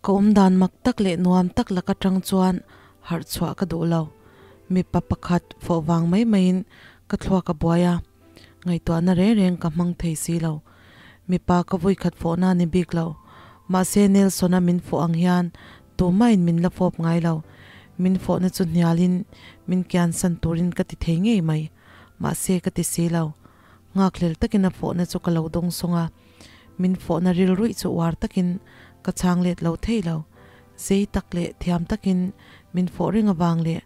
Ka awmdan mak tak leh nuam tak lak atang chuan harh chhuah ka duh lo. Mipa pakhat fawh vang mai maiin ka thluak a buai a, ngaihtuahna reng reng ka hmang thei si lo. Mipa ka vawikhat fawhna ni bik lo. Mahse Nelson-a min fawh ang hian tumahin min la fawp ngai lo. Min fawhna chu hnialin min kiansan turin ka ti thei ngei mai. Mahse ka ti si lo. Nghakhlel takin a fawhna chu ka lo dawng sawng a. Min fawhna rilruih chu uar takin ka chhang let lo thei lo. Zei tak leh thiam takin min fawh reng avang leh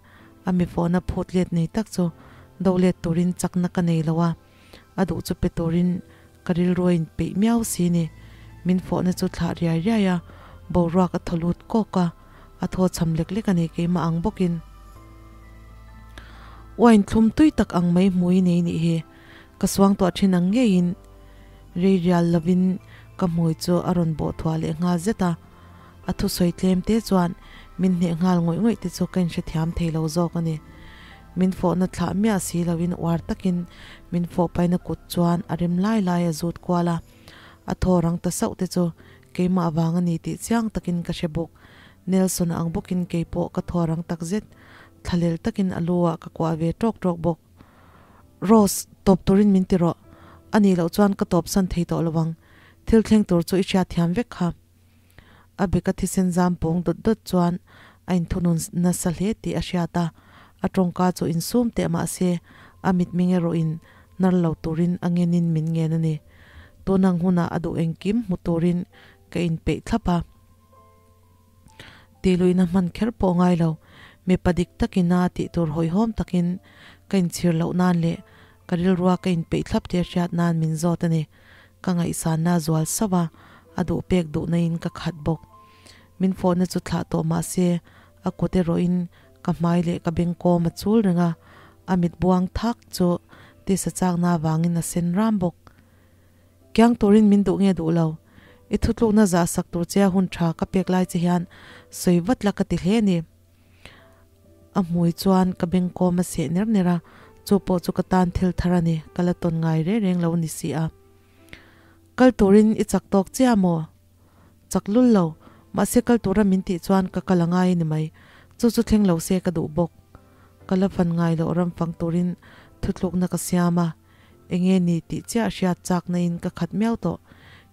a mi fawhna phut let nei tak chu do let turin chakna ka nei lo a, a duh chu pe turin ka rilru a inpeih miau si ni. Min fawhna chu thlah riai riai a, boruak a thaw lut kawk a, a thaw cham lek lek a ni keimah ang bawkin. Wine thlum tui tak ang mai hmui nei nih hi ka suangtuah thin ang ngeiin rei rial lovin ka hmui chu a rawn bawh thuah leh nghal zet a, a thusawi tlem te chuan min hneh nghal ngawih ngawih te chu ka inhrethiam thei lo zawk a ni. Min fawhna thlah miah si loin uar takin min fawh paina kut chuan a rem lai lai a zut kual a, a thaw rang ta sauh te chu keimah avang a ni tih chiang takin ka hre bawk. Nelson ang bawkin keipawh ka thaw rang tak zet, thlalel takin a lu ah ka kuah ve tawk tawk bawk. Rose, tawp turin min ti rawh. A nih loh chuan ka tawp san thei tawh lo ang. Thil thleng tur chu i hriatthiam vek kha. A beka thisen zam pawng dawt dawt chuan a inthunun nasa hle tih a hriat a, a tawngka chu insum teh mah se a mitming erawhin hnar lo turin a ngenin min ngen a ni. Tunang hunah a duh engkim hmu turin ka inpeih thlap a. Tih luihna hman kher pawh ngai lo, mipa dik takin a tih tur hawihhawm takin ka inchhir loh nan leh ka rilrua ka inpeih thlap tih a hriat nan min zawt a ni. Ka ngaihsanna a zual sauh a, a duh pek duhna in ka khat bawk. Min fawhna chu thlah tawh mah se a kut erawhin ka hmai leh ka bengkawm a chul reng a, a mit buang thak chu tisa chakna avangin a sen ram bawk. Kiang turin min duh nge duh lo? I thutlukna zah sak tur che a hun tha ka pek lai che hian sawi vat la ka ti hle a ni. A hmui chuan ka bengkawm a seh ner ner a, chu pawh chu ka tan thil thar a ni, ka la tawn ngai reng reng lo ni si a. Kal turin i chak tawk chiah maw? Chak lul lo, mahse kal tura min tih chuan ka kal a ngai a ni mai, chu chu thleng lo se ka duh bawk. Ka la fan ngai loh ram fang turin thutlukna ka siam a. Enge ni tih chiah hriat chak na in ka khat miau tawh.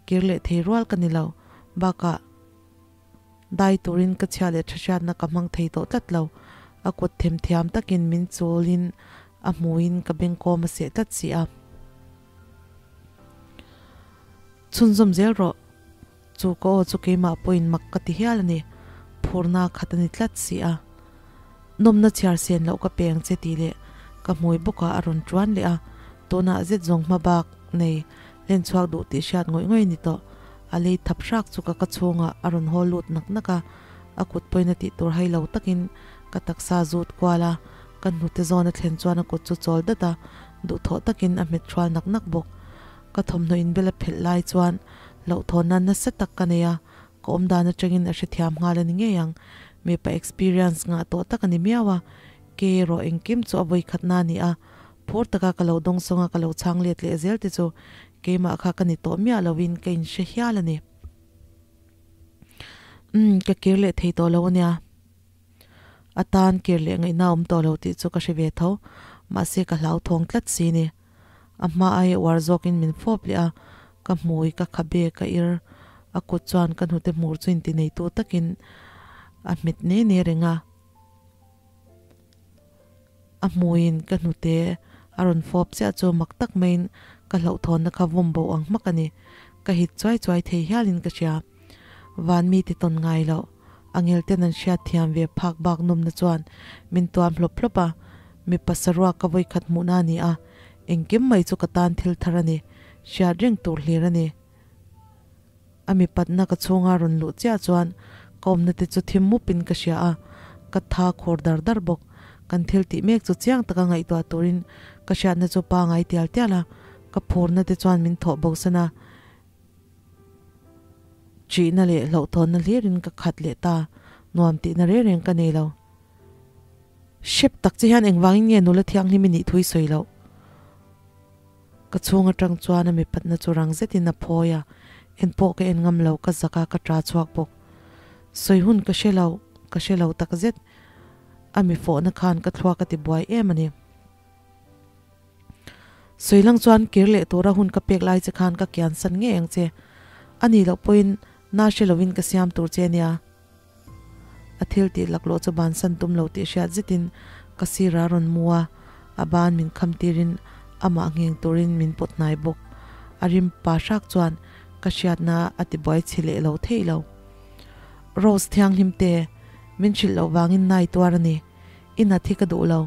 Kir leh thei rual ka ni lo. Bakah dai turin ka chhia leh tha hriatna ka hmang thei tawh tlat lo. A kut themthiam takin min chulin a hmuin ka bengkawm a seh tlat si a. Chhunzawm zel rawh. Chu ka aw chu keimah pawhin mak ka ti hial a ni. Phurna khat a ni tlat si a. Nawmna chhiar sen loh ka peng che tih leh ka hmui bawkah a rawn tuan leh a, tunah zet zawng hma bak nei len chhuak duh tih hriat ngawih ngawih a ni tawh. A lei thap hrak chu ka ka chhungah a rawn haw lut nak nak a, a kut pawhin a tih tur hai lo takin ka taksa zut kual a, ka hnute zawn a thlen chuan a kut chu chawl dat a, duhthawh takin a hmet hrual nak nak bawk. Ka thawmhnaw inbel a phelh lai chuan hlauhthawnna nasa tak ka nei a, ka awmdan atangin a hrethiam nghal a ni ngei ang. Mipa experience ngah tawh tak a ni miau a, ke erawh engkim chu a vawikhatna a ni a, phur taka ka lo dawngsawng a ka lo chhang let leh zel te chu keimah kha ka ni tawh miah loin ka inhre hial a ni. Umm, ka kir leh thei tawh lo a nia. A tan kir leh ngaihna a awm tawh lo tih chu ka hre ve tho, mahse ka hlauthawng tlat si ni. A hma aia uar zawkin min fawp leh a, ka hmui ka khabe ka ir a kut chuan ka hnute hmur chu inti neitu takin a hmet ne ne reng a. A hmuiin ka hnute a rawn fawp chiah chu mak tak maiin ka hlauhthawnna kha vawm bo ang hmak a ni. Ka hit chuai chuai thei hialin ka hria. Van mi ti tawn ngai loh. Angel ten an hriat thiam ve phak bak nawmna chuan min tuam hlawp hlawp a, mipa saruak ka vawikhat hmuhna a ni a, engkim mai chu ka tan thil thar a ni, hriat reng tur hlir a ni. A mipatna ka chhunga rawn luh chiah chuan ka awmna te chu thim mupin ka hria a, ka tha khur dar dar bawk. Kan thil tih mek chu chiang taka ngaihtuah turin ka hriatna chu pangai tial tial a, ka phurna te chuan min thawh bosan a. Ṭihna leh hlauhthawnna hlirin ka khat leh ta, nuam tihna reng reng ka nei lo. Hrep tak che hian engvangin nge nula thianghlim i nih thu i sawi loh? Ka chhung aṭang chuan a mipatna chu rang zetin a phawi a, en pawh ka en ngam lo, ka zak a, ka ṭa chhuak bawk. Sawi hun ka hre lo, ka hre lo takzet. A mi fawhna khan ka thluak a ti buai em a ni. Sawi lang chuan kir leh tura hun ka pek lai che khan ka kian san ngei ang che. A nih loh pawhin na hre lovin ka siam tur che nia. A thil tih laklawh chu bansan tum lo tih hriat zetin ka sir a rawn mu a, a ban min kham tirin amah ngheng turin min pawt hnai bawk. A rim pa hrak chuan ka hriatna a ti buai chhe leh lo theih lo. Rose thianghlim te, min hrilh loh vangin nai tuar a ni. I nat hi ka duh lo.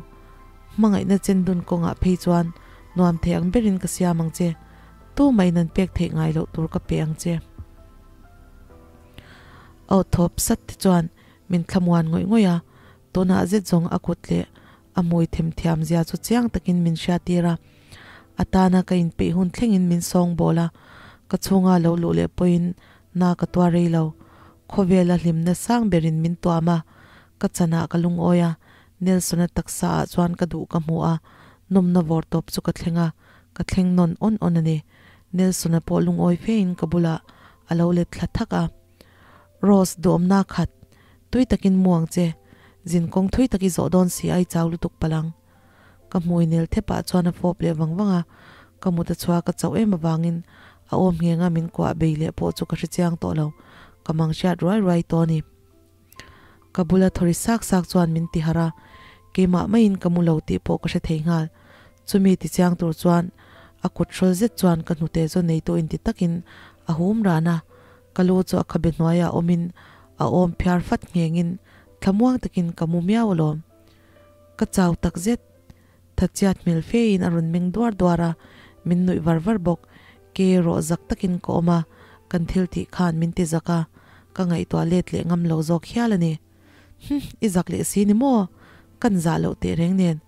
Hmangaihna chen dun kawngah phei chuan nuam thei ang berin ka siam ang che. Tumah in an pek theih ngai loh tur ka pe ang che. Aw thawp sat te chuan min thlamuan ngawih ngawih a, tunah zet zawng a kut leh a hmui themthiam zia chu chiang takin min hriattir a. A tana ka inpeih hun thlengin min sawng bawl a, ka chhunga lo luh leh pawhin na ka tuar rei lo. Khawvela hlimna sang berin min tuam a, ka chanah ka lungawi a, Nelson-a taksa ah chuan ka duh ka hmu a, nawmna vawr tawp chu ka thleng a, ka thleng nawn awn awn a ni. Nelson-a pawh lungawi fein ka bulah a lo let thla thak a. Rose, duhawmna khat, tui takin mu ang che, zin kawng thui tak i zawh dawn si a i chau lutuk palh ang. Ka hmui nel thepah chuan a fawp leh vang vang a, ka mut a chhuah ka chauh em avangin a awm nghenga min kuah bei leh pawh chu ka hre chiang tawh lo, ka mang hriat ruai ruai tawh a ni. Ka bula thawri sak sak chuan min ti harh a, keimah maiin ka mu lo tih pawh ka hre thei nghal. Chumi ti chiang tur chuan a kut hrawl zet chuan ka hnute chu neitu inti takin a hum ran a, ka lu chu a khabe hnuaiah awmin a awm phiar fat nghengin thlamuang takin ka mu miau alawm. Ka chau tak zet. Thatchiat hmel fein a rawn meng duar duar a, min nuih var var bawk. Ke rawh zak takin ka awm a, kan thil tih khan min ti zak a, ka ngaihtuah let leh ngam lo zawk hial a ni. Hum, i zak leh si ni maw? Kan zah loh teh reng nen,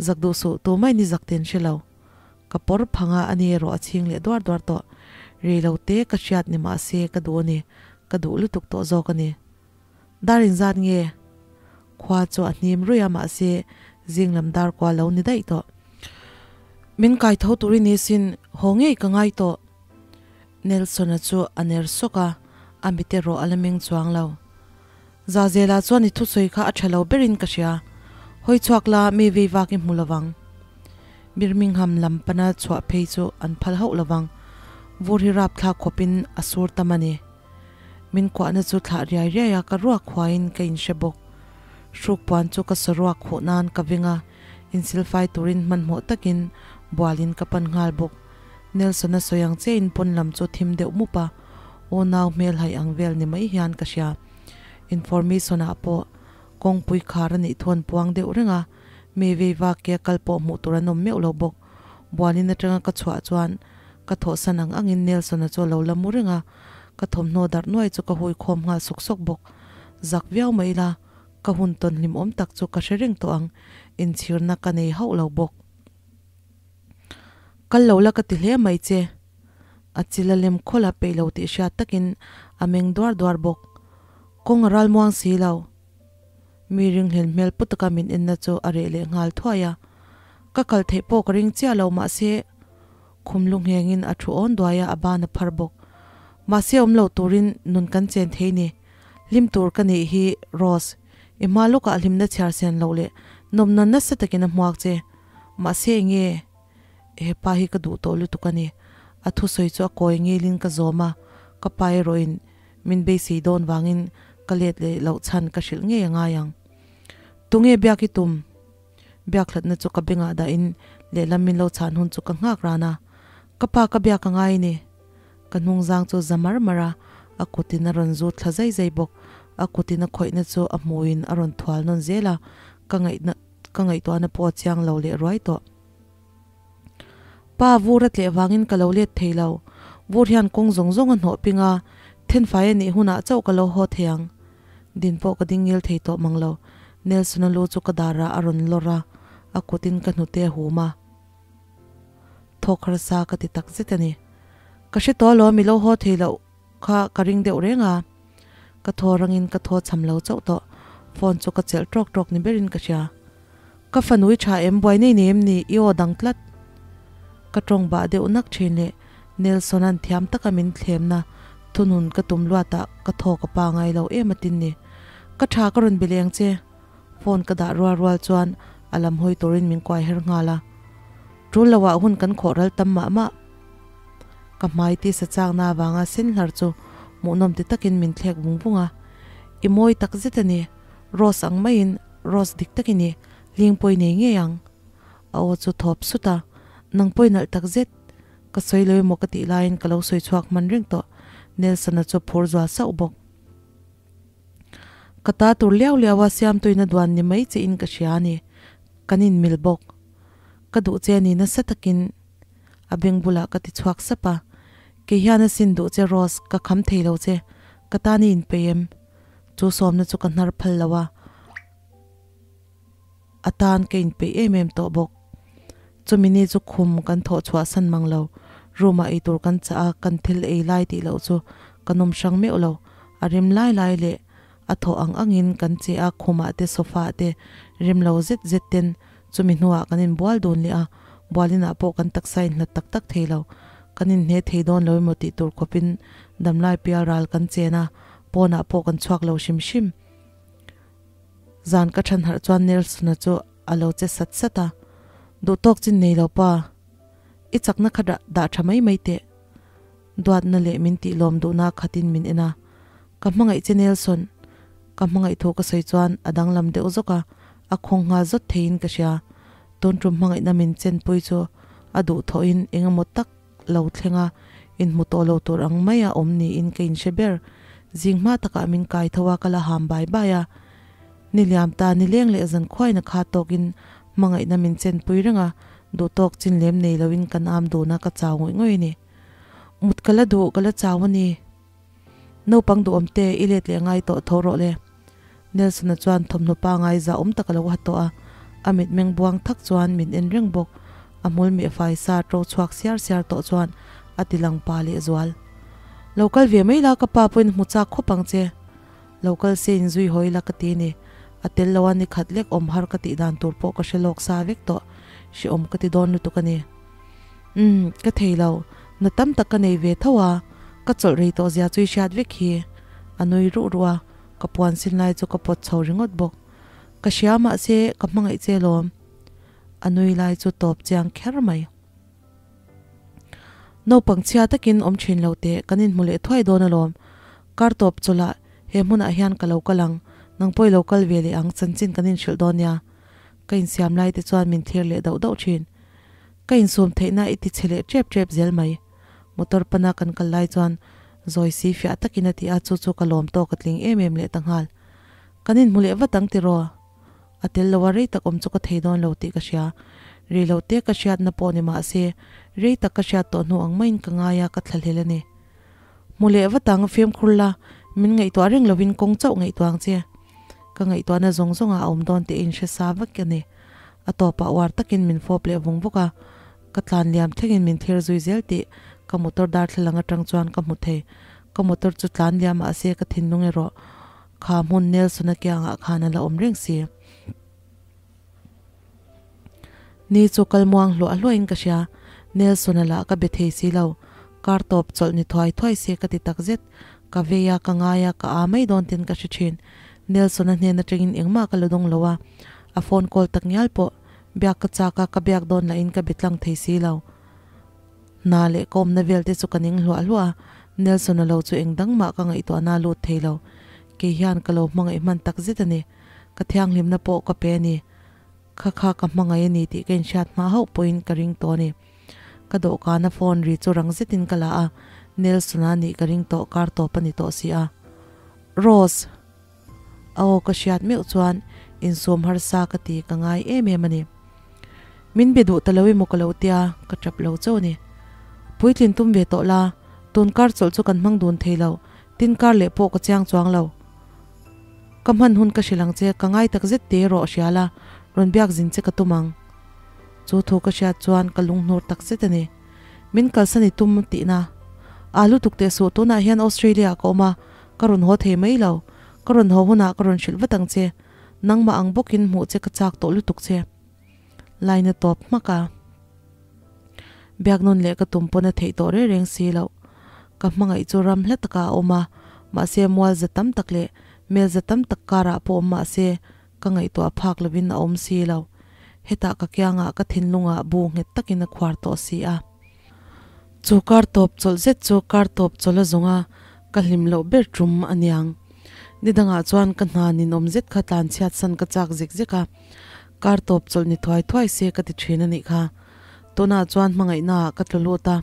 zak duh suh tumai ni zak ten hre lo. Ka pawr phang a, ani erawh a chhing leh duar duar tawh. Rei lo te ka hriat ni mah se ka duh a ni, ka duh lutuk tawh zawk a ni. Dar inzat nge? Khua chu a hnim ruih a mahse zing lam dar kua lo ni daih tawh. Min kai tho tur i ni sin, haw ngei ka ngai tawh. Nelson-a chu a ner sawk a, a mit erawh a la meng chuang lo. Zazela chuan i thusawi kha a tha lo berin ka hria, hawi chhuak la mi vei vak i hmu lovang. Birmingham lam pana chhuah phei chu an phal hauh lovang, vur hi rapthlak khawpin a sur tam a ni. Min kuahna chu thlah riai riai a, ka ruak huaiin ka inhre bawk. Hruk puan chu ka saruak khuh nan ka veng a, insilfai turin hmanhmawh takin bualin ka pan nghal bawk. Nelson-a sawi ang chiahin pawn lam chu thim deuh mup a, aw nau hmel haih ang vel ni mai hian ka hria. Information-ah pawh kawngpui khar a nih thu an puang deuh reng a, mi vei vak ke kal pawh hmuh tur an awm meuh lo bawk. Bualin atanga ka chhuah chuan ka thawhsan ang angin Nelson-a chu a lo la mu reng a, ka thawmhnaw darh nuai chu ka hui khawm nghal sawk sawk bawk. Zak viau mai ila, ka hun tawn hlimawm tak chu ka hre reng tawh ang, inchhirna ka nei hauh lo bawk. Kal lo la ka ti hle mai che. A chil a lem khawlh a peih lo tih hriat takin a meng duar duar bawk. Kawng a ral muang si lo. Mi ringhlel hmel pu taka min enna chu a reh leh nghal thuai a. Ka kal theih pawh ka ring chiah lo mahse khum lu nghengin a thu awn duai a, a ban a phar bawk. Mahse awm lo turin nun kan chen thei ni. Hlim tur ka nih hi Rose, i hma lawkah hlimna chhiar sen loh leh nawmna nasa takin a hmuak che. Mahse enge hepa hi ka duh tawh lutuk a ni. A thusawi chu a kawi ngilin ka zawm a, ka pa erawhin min beisei dawn vangin ka let leh loh chhan ka hrilh ngei a ngai ang. Tunge biak i tum? Biakhlatna chu ka bengah dahin lehlam min lo chhan hun chu ka nghak ran a, ka pa ka biak a ngai ni. Ka hnungzang chu za mar mar a, a kutin a rawn zut thla zai zai bawk. A kutin a khawihna chu a hmuiin a rawn thual nawn zel a, ka ngaihna ka ngaihtuahna pawh a chiang lo leh ruai tawh. Pa vur a tleh vangin ka lo let thei lo. Vur hian kawng zawng zawng a hnawh ping a, thenfai a nih hunah chauh ka lo haw thei ang. Din pawh ka ding ngil thei tawh mang lo. Nelson-a lu chu ka darah a rawn lawr a, a kutin ka hnute a hum a. Thawk harsa ka ti tak zet a ni. Ka hre tawh alawm i lo haw thei loh kha ka ring deuh reng a. Ka thaw rangin ka thaw cham lo chauh tawh. Phone chu ka chelh tawk tawk ni berin ka hria. Ka fanu i tha em buai nei nei em ni i aw dang tlat. Ka tawng bah deuh nak thin leh Nelson-a'n thiam taka min thlemna. Thunun ka tum luatah ka thaw ka pangai lo em atin ni. Ka tha ka rawn be leng che. Phone ka dah rual rual chuan a lam hawi turin min kuai her nghal a. Tul loah hun kan khawh ral tam mah mah. Ka hmai tisa chakna avanga sen hlar chu hmuhnawm ti takin min thlek vung vung a. I mawi tak zet a ni. Rose ang maiin Rose dik tak i ni. Hling pawi nei ngei ang. A aw chu thawp sut a. Nang pawi nalh tak zet. Ka sawi lo emaw ka tih laiin ka lo sawi chhuak hman reng tawh. Nelson-a chu phur zual sauh bawk. Ka ta tur liau liau a siamtuina duan ni mai che in ka hria a ni. Kan inmil bawk. Ka duh che a ni nasa takin a beng bulah ka ti chhuak sap a. Kei hian a sin duh che Rose, ka kham thei lo che. Ka tan i inpeih em? Chu sawmna chu ka hnar phal lo a. A tan ka inpeih em em tawh bawk. Chumi ni chu khum kan thawh chhuah san mang lo. Room ah eitur kan chah a, kan thil ei lai tih loh chu ka nawm hrang meuh lo. A rem lai lai leh a thawh ang angin kan che a, khumah te sofa ah te rem lo zet zet ten chumi hnuah kan inbual dun leh a, bualinah pawh kan taksa inhlat tak tak thei lo. Kan inhne thei dawn lo emaw tih tur khawpin damlai pial ral kan chen a, pawnah pawh kan chhuak lo hrim hrim. Zan ka than harh chuan Nelson-a chu a lo che sat sat a, Duh tawk chin nei lo pa, i chakna kha dah tha mai mai teh. Duatna leh min tih lawm duhna khatin min en a, Ka hmangaih che Nelson, ka hmangaih thu ka sawi chuan a danglam deuh zawk a, a khawng nghal zawt theiin ka hria. Tun tum hmangaihna min chenpui chu a duhthawhin eng emaw tak lo thleng a, inhmu tawh lo tur ang mai a awm niin ka inhre ber. Zing hma takah min kai tho a, ka la ham bai bai a. Ni liam ta, ni leng leh zan khuaina kha tawkin hmangaihna min chenpui reng a, duh tawk chin lem nei loin kan am dun a, ka chau ngawih ngawih a ni. Mut ka la duh, ka la chau a ni. Naupang duhawm te, i let leh ngai tawh tho rawh le. Nelson-a chuan thawmhnaw pangai zah awm tak a lo ha tawh a, a mitmeng buang thak chuan min en reng bawk. A hmul meh fai sa ṭo chhuak siar siar tawh chuan a ti lang pa leh zual. Lo kal ve mai la ka pa pawhin hmu chak khawp ang che. Lo kal se inzui hawi la ka ti ni. A tel lo a ni khat lek awm har ka tih dan tur pawh ka hre lawk sa vek tawh. Hrehawm ka ti dawn lutuk a ni. Umm, ka thei lo. Na tam tak ka nei ve tho a, ka chawlh rei tawh zia chu i hriat vek hi. A nui ruh ruh a, ka puan sin lai chu ka pawt chho ringawt bawk. Ka hria mahse ka hmangaih che lawm. A nui lai chu tawp chiang kher mai. Naupang chhia takin awm thin lo teh, kan inhmu leh thuai dawn alawm. Kar tawp chawlh ah he hmunah hian ka lo kal ang, nang pawh i lo kal ve leh ang, chanchin kan inhrilh dawn nia. Ka insiam lai te chuan min thlir leh dauh dauh thin. Ka insum theihna i ti chhe leh tep tep zel mai. Motor pana kan kal lai chuan zawi si fiah takin a ti a, chu chu ka lawm tawk a tling em em leh ta nghal. Kan inhmu leh vat ang tiraw? A tel lo a rei tak awm chu ka thei dawn lo tih ka hria. Rei lo te ka hriatna pawh ni mah se, rei tak ka hriat tawh hnu ang maiin ka ngai a, ka thlahlel a ni. Hmu leh vat ang, fimkhur la, min ngaihtuah reng lovin kawng chauh ngaihtuah ang che. Ka ngaihtuahna zawng zawngah a awm dawn tih a inhre sa vek a ni. A tawpah uar takin min fawp leh vung vuk a, ka tlan liam thlengin min thlir zui zel tih ka motor darthlalang atang chuan ka hmu thei. Ka motor chu tlan liam ah se ka thinlung erawh kha hmun Nelson-a kiangah khan a la awm reng si. Ni chu kal muang hluah hluahin ka hria, Nelson-a lah ka be thei si lo. Kar tawp chawlh ni thuai thuai se ka ti takzet. Ka vei a, ka ngai a, ka aa mai dawn ten ka hre thin. Nelson-a hnen atangin engmah ka la dawng lo a, a phone call tak ngial pawh biak ka chak a, ka biak dawn lahin ka be tlang thei si lo. Hna leh ka awmna vel te chu ka ning hluah hluah a, Nelson-a lo chu eng dang mah ka ngaihtuahna a lut thei lo. Kei hian ka lo hmangaih hman tak zet a ni. Ka thianghlimna pawh ka pe a ni. Kha kha ka hmangaih a ni tih ka inhriat hma hauh pawhin ka ring tawh a ni. Ka dawhkana phone ri chu rang zetin ka la a, Nelson-a nih ka ring tawh kar tawp a ni tawh si a. Rose! A aw ka hriat meuh chuan insum harsa ka ti ka ngai em em a ni. Min be duh ta lo emaw ka lo tia, ka tap lo chauh a ni. Puitlin tum ve tawh la, tun kar chawlh chu kan hmang dun thei lo, tin kar leh pawh ka chiang chuang lo. Ka hman hun ka hrilh ang che, ka ngai tak zet te rawh hria la, rawn biak zin che ka tum ang. Chu thu ka hriat chuan ka lunghnur tak zet a ni. Min kalsan i tum tihna. A lutuk teh suh, tunah hian Australia ah ka awm a, Ka rawn haw thei mai lo. Ka rawn haw hunah ka rawn hrilh vat ang che. Nangmah ang bawkin hmuh che ka chak tawh lutuk che. Line a tawp hmak a. Biaknawn leh ka tum pawn a theih tawh reng reng si loh. Ka hmangaih chu ram hla takah a awm a, mahse mual za tam tak leh mel za tam tak karah pawh awm mahse ka ngaihtuah phak lovin a awm si lo. Hetah ka kiangah ka thinlungah bu nghet takin a khuar tawh si a. Chu kar tawp chawlh zet chu kar tawp chawlh a zawng a, ka hlim loh ber tum a niang. Ni dangah chuan ka hna ninawm zet kha tlanchhiat san ka chak zek zek a, kar tawp chawlh ni thuai thuai se ka ti thin a nih kha. Tunah chuan hmangaihnaah ka tlu lut a,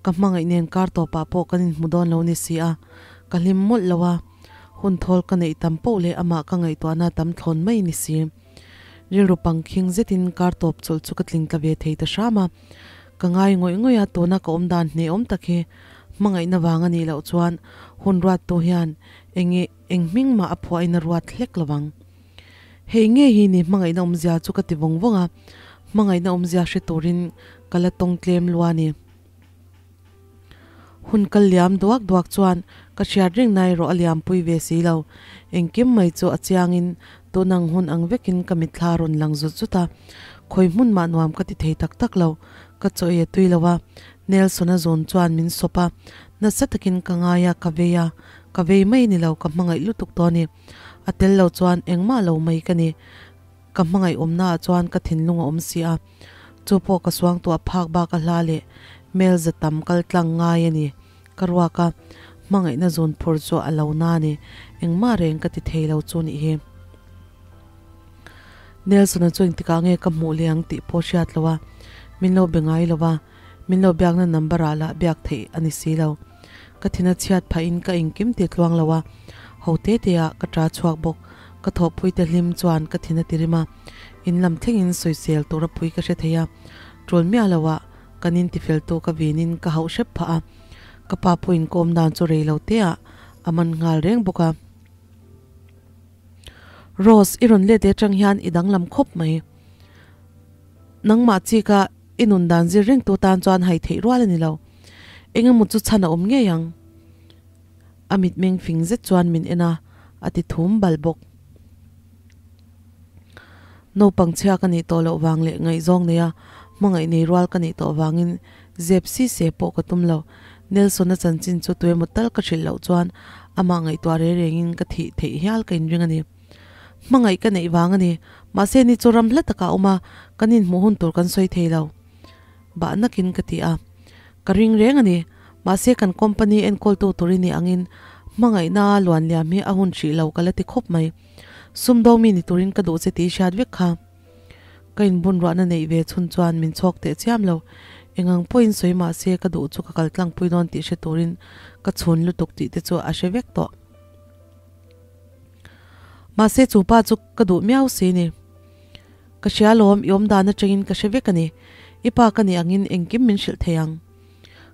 ka hmangaih nen kar tawpah pawh kan inhmu dawn lo ni si a, ka hlim mawlh lo a, hun thawl ka neih tam poh leh amah ka ngaihtuahna tam thlawn mai ni si. Rilru pangkhing zetin kar tawp chawlh chu ka tling tla ve thei ta hram a, ka ngai ngawih ngawih a, tuna ka awm dan hnehawm tak hi hmangaihna vang a nih loh chuan hun ruattu hian enge eng hming mah a phuahin a ruat hlek lo vang. Hei ngei hi ni hmangaihna awmzia chu ka ti vawng vawng a, hmangaihna awmzia hre turin ka la tawng tlem lua a ni. Hun kal liam duak duak chuan ka hriat reng na erawh a liampui ve si lo. Engkim mai chu a chiangin tun ang hun ang vekin ka mitthla a rawn lang zut zut a, khawi hmun mah nuam ka ti thei tak tak lo. Ka chaw ei a tui lo a, Nelson-a zawn chuan min sawp a, nasa takin ka ngai a, ka vei a, ka vei mai ni lo, ka hmangaih lutuk tawh a ni. A tel lo chuan engmah lo mai ka ni. Ka hmangaih awmnaah chuan ka thinlung a awm si a, chu pawh ka suangtuah phak bak a hla leh hmel za tam kal tlang ngai a ni. Ka ruak a, hmangaihna zun phur chu a lo na a ni. Engmah reng ka ti thei lo chu nih hi. Nelson-a chu engtikah nge ka hmuh leh ang tih pawh hriat lo a, min lo be ngai lo va, min lo biakna number-ah lah biak theih a ni si lo. Ka thin a chhiat phahin ka engkim ti tluang lo a, ho te te ah ka ta chhuak bawk. Ka thawhpui te hlim chuan ka thin a ti rim a, in lam thlengin sawisel tur a pui ka hre thei a, tul miah lo ah kan in tifel tu ka vinin ka hauh hrep phah a, ka pa pawhin ka awm dan chu rei lo te ah a man nghal reng bawk a. Rose, i rawn let atang hian i danglam khawp mai. Nangmah chi ka i nun dan zir reng tu tan chuan hai theih rual a ni lo. Engemaw chu chhan a awm ngei ang. A mitmeng fing zet chuan min en a, a ti thum bal bawk. Naupang chhia ka nih tawh loh vang leh ngaihzawng nei a, hmangaih nei rual ka nih tawh vangin zep si se pawh ka tum lo. Nelson-a chanchin chu tuemaw tal ka hrilh loh chuan amah ngaihtuah reng rengin ka thih theih hial ka inring a ni. Hmangaih ka neih vang a ni. Mahse ni chu ram hla takah a awm a, kan inhmuh hun tur kan sawi thei lo. Bah nakin ka ti a. Ka ring reng a ni. Mahse kan company enkawltu tur i nih angin hmangaihna luan liam hi a hun hrih lo ka la ti khawp mai. Sumdawng mi ni turin ka duh che tih i hriat vek kha. Ka inbunruahna neih ve chhun chuan min chhawk teh chiam lo. Engang pawhin sawi mahse ka duh chu ka kal tlangpui dawn tih hre turin ka chhun lutuk tih te chu a hre vek tawh. Mahse chu pa chu ka duh miau si ni. Ka hria lawm, i awmdan atangin ka hre vek a ni. I pa ka nih angin engkim min hrilh thei ang.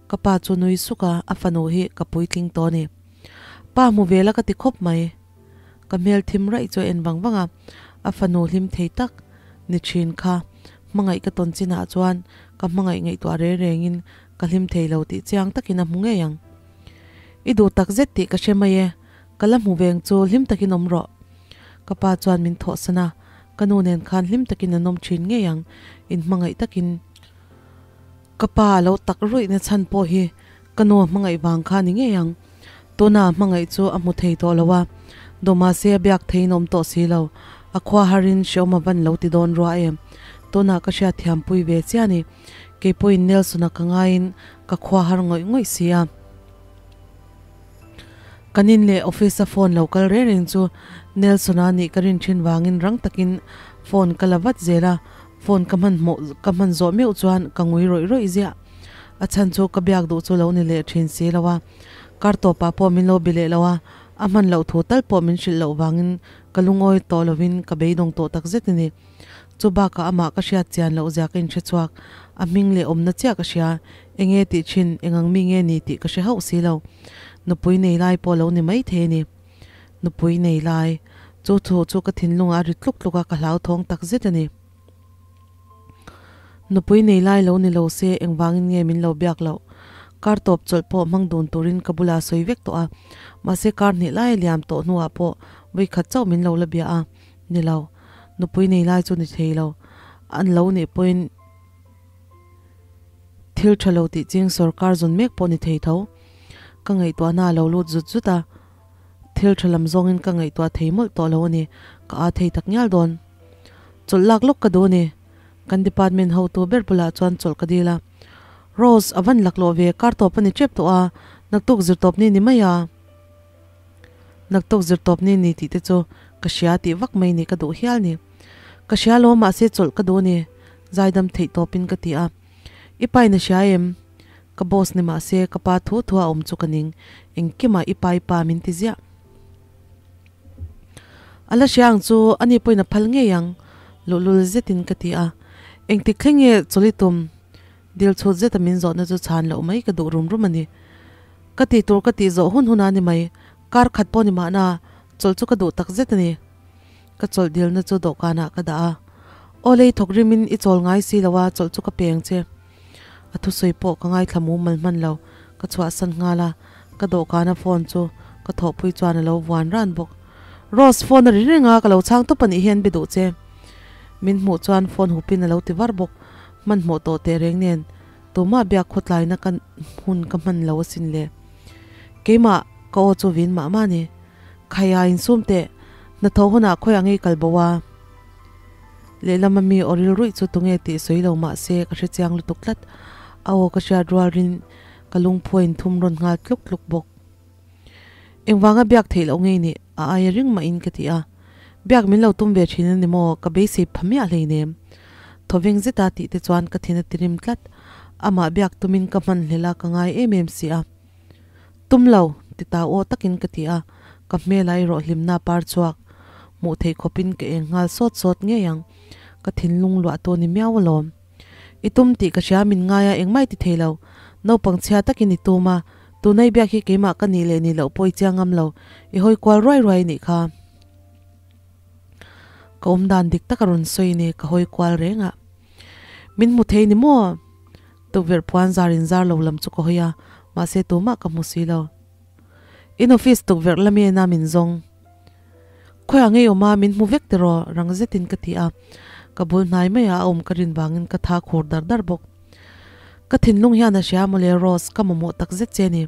Ka pa chu nui suk a, a fanu hi ka puitling tawh a ni. Pa hmu ve la ka ti khawp mai. Ka hmel thim raih chu a en vang vang a, a fanu hlim thei tak ni thin kha hmangaih ka tawn chinah chuan ka hmangaih ngaihtuah reng rengin ka hlim thei lo tih chiang takin a hmu ngei ang. I duh tak zet tih ka hre mai e, ka la hmu veng chu hlim takin awm rawh. Ka pa chuan min thawhsan a, ka nu nen khan hlim takin an awm thin ngei ang, inhmangaih takin. Ka pa a lo tak ruihna chhan pawh hi ka nu a hmangaih vang kha ni ngei ang. Tuna a hmangaih chu a hmu thei tawh lo a, duhmahse a biak theiin awm tawh si lo. A khua harin hreawm a van lo ti dawn rua em. Tunah ka hriatthiam pui ve chiah a ni. Kei pawhin Nelson-a ka ngaiin ka khua har ngawih ngawih si a. Kan in leh office-a phone lo kal reng reng chu Nelson-a nih ka rin thin vangin rang takin phone ka la vat zel a, phone ka hman hmawh ka hman zawh meuh chuan ka ngui rawih rawih ziah. A chhan chu ka biak duh chu lo ni leh thin si lo a, kar tawpah pawh min lo bi leh lo a, a hman loh thu tal pawh min hrilh loh vangin ka lungawi tawh lovin ka beidawng tawh takzet a ni. Chu bakah amah ka hriat chian loh zia ka inhre chhuak, a hming leh awmna chiah ka hria, enge tih thin, engang mi nge ni tih ka hre hauh si lo. Nupui nei lai pawh lo ni mai thei a ni. Nupui nei lai. Chu thu chu ka thinlungah a ri tluk tluk a, ka hlauthawng tak zet a ni. Nupui nei lai lo ni lo se engvangin nge min lo biak loh? Kar tawp chawlh pawh hmang dun turin ka bulah sawi vek tawh a, mahse kar hnih lai a liam tawh hnuah pawh vawikhat chauh min lo la bia a ni lo. Nupui nei lai chu ni thei lo. An lo nih pawhin thil tha lo tih ching sorkar zawn mek pawh ni thei tho. Ka ngaihtuahna a lo lut zut zut a, thil tha lam zawngin ka ngaihtuah thei mawlh tawh lo a ni, ka aa thei tak ngial dawn. Chawlh lak lawk ka duh a ni, kan department hotu ber bulah chuan chawlh ka dil a. Rose, a van laklawh ve, kar tawp a ni tep tawh a, naktuk zirtawp ni ni mai a. Naktuk zirtawp ni ni tih te chu ka hria tih vak mai ni ka duh hial ni. Ka hria lo mahse chawlh ka duh a ni, zaidam theih tawpin ka ti a. I pa in a hria em? Ka boss ni mahse ka pa thu thu a awm chu ka ning, engkimah i pa i pa min ti ziah. A la hria ang chu ani pawhin a phal ngei ang, luhlul zetin ka ti a. Engtik thleng nge chawlh i tum? Dil chhut zeta min zawhna chu chhan loh mai ka duh rum rum a ni. Ka tih tur ka tih zawh hun hun a ni mai, kar khat pawh ni mahna chawlh chu ka duh tak zet a ni. Ka chawlh dilna chu dawhkanah ka dah a, Aw lei thawk rimin i chawl ngai si lo a, chawlh chu ka peng che. A thusawi pawh ka ngaithla mumal hman lo, ka chhuahsan nghal a, ka dawhkana phone chu ka thawhpui chuan a lo vuan ran bawk. Rose, phone a ri reng a, ka lo chhang tawp a nih hian be duh che. Min hmuh chuan phone hupin a lo ti var bawk, hmanhmawh tawh teh reng nen tumah biak khawtlaina ka hun ka hman lo asin le. Keimah ka aw chu vin mah mah a ni. Khaia insum teh, hnathawh hunah khawiah ngei kal bo a? Lehlam a mi aw ril ruih chu tunge tih sawi lo mah se ka hre chiang lutuk tlat. A aw ka hriat rual rin ka lungphu a inthum rawn nghal tluk tluk bawk. Engvanga biak theih loh ngei nih a aia ring mahin ka ti a. Biak min lo tum ve thin a ni maw? Ka beisei pha miah hleinem. Thawveng zeta tih te chuan ka thin a ti rim tlat. Amah biak tumin ka hman hlel a ka ngai em em si a. Tum lo, ti ta aw takin ka ti a, ka hmel a erawh hlimna par chhuak. Hmuh theih khawpin ka eng nghal sawt sawt ngei ang. Ka thinlung luah tu ni miau alawm. I tum tih ka hria min ngai a engmah i ti thei lo. Naupang chhia takin i tum a, tunai biak hi keimah ka nih leh nih loh pawh i chiang ngam lo, i hawi kual ruai ruai anih kha. Ka awm dan dik tak a rawn sawi ni, ka hawi kual reng a. Min hmu thei ni maw? Tukverh puan zar in zar lo lam chu ka hawi a, mahse tumah ka hmu si lo. In office tukverh lami ena min zawng. Khawiah ngei awm a, min hmu vek tiraw? Rang zetin ka ti a, ka bul hnai maiah a awm ka rin vangin ka tha khur dar dar bawk. Ka thinlung hian a hria mawle Rose, ka mamawh tak zet che ni.